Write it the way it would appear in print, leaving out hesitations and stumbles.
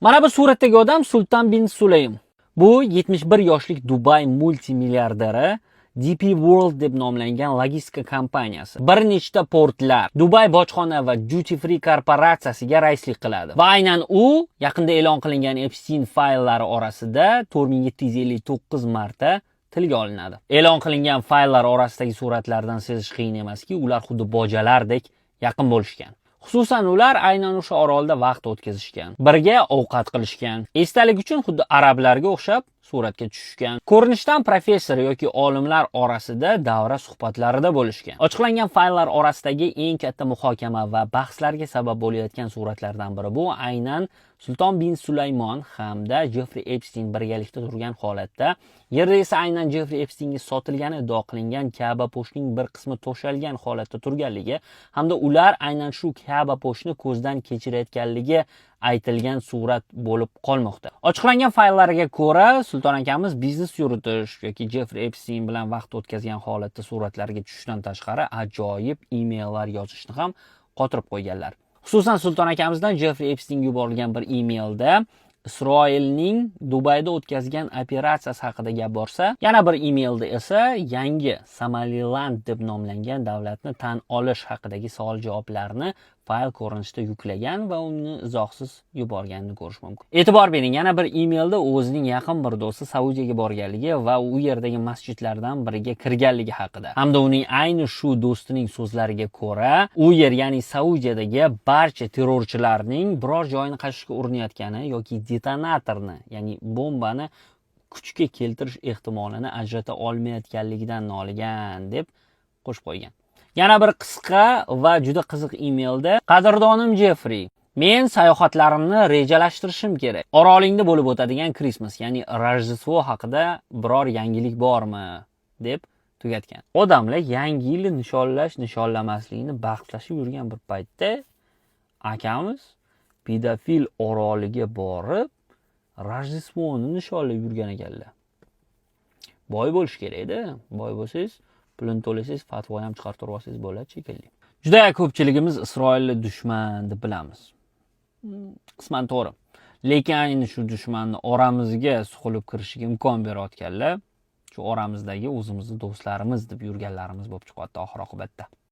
Mana bu suratdagi odam Sultan bin Sulaym. Bu 71 yoshlik Dubay multimilliarderi, DP World deb nomlangan logistika kompaniyasi, bir nechta portlar, Dubay bojxona va duty free korporatsiyasiga raislik qiladi. Va aynan u yaqinda e'lon qilingan Epstein fayllari orasida 4759 marta tilga olinadi. E'lon qilingan fayllar orasidagi suratlardan sezish qiyin emaski, ular xuddi bojalardek yaqin bo'lishgan. Xususan, ular aynan o'sha orolda vaqt o'tkazishgan, birga ovqat qilishgan. Esdalik uchun xuddi arablarga o'xshab suratga tushishgan. Ko'rinishdan professor yoki olimlar orasida davra suhbatlarida bo'lishgan. Ochiqlangan fayllar orasidagi eng katta muhokama va bahslarga sabab bo'layotgan suratlardan biri bu aynan Sulton bin Sulaymon hamda Jeffrey Epstein birgalikda turgan holatda, yerda esa aynan Jeffrey Epsteinga sotilgani iddao qilingan Ka'ba po'shining bir qismi to'shalgan holatda turganligi hamda ular aynan shu Ka'ba po'shni ko'zdan kechirayotganligi aytilgan surat bo'lib qolmoqda. Ochiqlangan fayllarga ko'ra, Sulton akamiz biznes yuritish yoki Jeffrey Epstein bilan vaqt o'tkazgan holatda suratlarga tushishdan tashqari ajoyib e-maillar yozishni ham qotirib qo'yganlar. Xususan, Sulton akamizdan Jeffrey Epsteinga yuborilgan bir e-mailda Isroilning Dubayda o'tkazgan operatsiyasi haqida gap borsa, yana bir e-mailda esa yangi Somaliland deb nomlangan davlatni tan olish haqidagi savol-javoblarni fayl ko'rinishida yuklagan va uni izohsiz yuborganini ko'rish mumkin. E'tibor bering, yana bir e-mailda o'zining yaqin bir do'sti Saudiyaga borganligi va u yerdagi masjidlardan biriga kirganligi haqida hamda uning ayni shu do'stining so'zlariga ko'ra, u yer, ya'ni Saudiyadagi barcha terrorchilarning biror joyini qashishga urinayotgani yoki detonatorni, ya'ni bombani kuchga keltirish ehtimolini ajrata olmayotganligidan noligan deb qo'shib qo'ygan. Yana bir qisqa va juda qiziq e-mailda: "Qadrdonim Jeffrey, men sayohatlarimni rejalashtirishim kerak. Orolingda bo'lib o'tadigan Christmas, ya'ni Rojdestvo haqida biror yangilik bormi?" deb tugatgan. Odamlar yangi yilni nishonlash, nishonlamaslikni bahslashib yurgan bir paytda akamiz pedofil oroliga borib, Rojdestvoni nishonlab yurgan ekanlar. Boy bo'lish kerak-da. Boy bo'lsangiz, pulini to'lasangiz, fatvo ham chiqartirib olsangiz bo'ladi shekilli. Juda ko'pchiligimiz Isroilni dushman deb bilamiz. Qisman to'g'ri. Lekin ayni shu dushmanni oramizga suqilib kirishiga imkon berayotganlar shu oramizdagi o'zimizni do'stlarimiz deb yurganlarimiz bo'lib chiqyapti oxir oqibatda.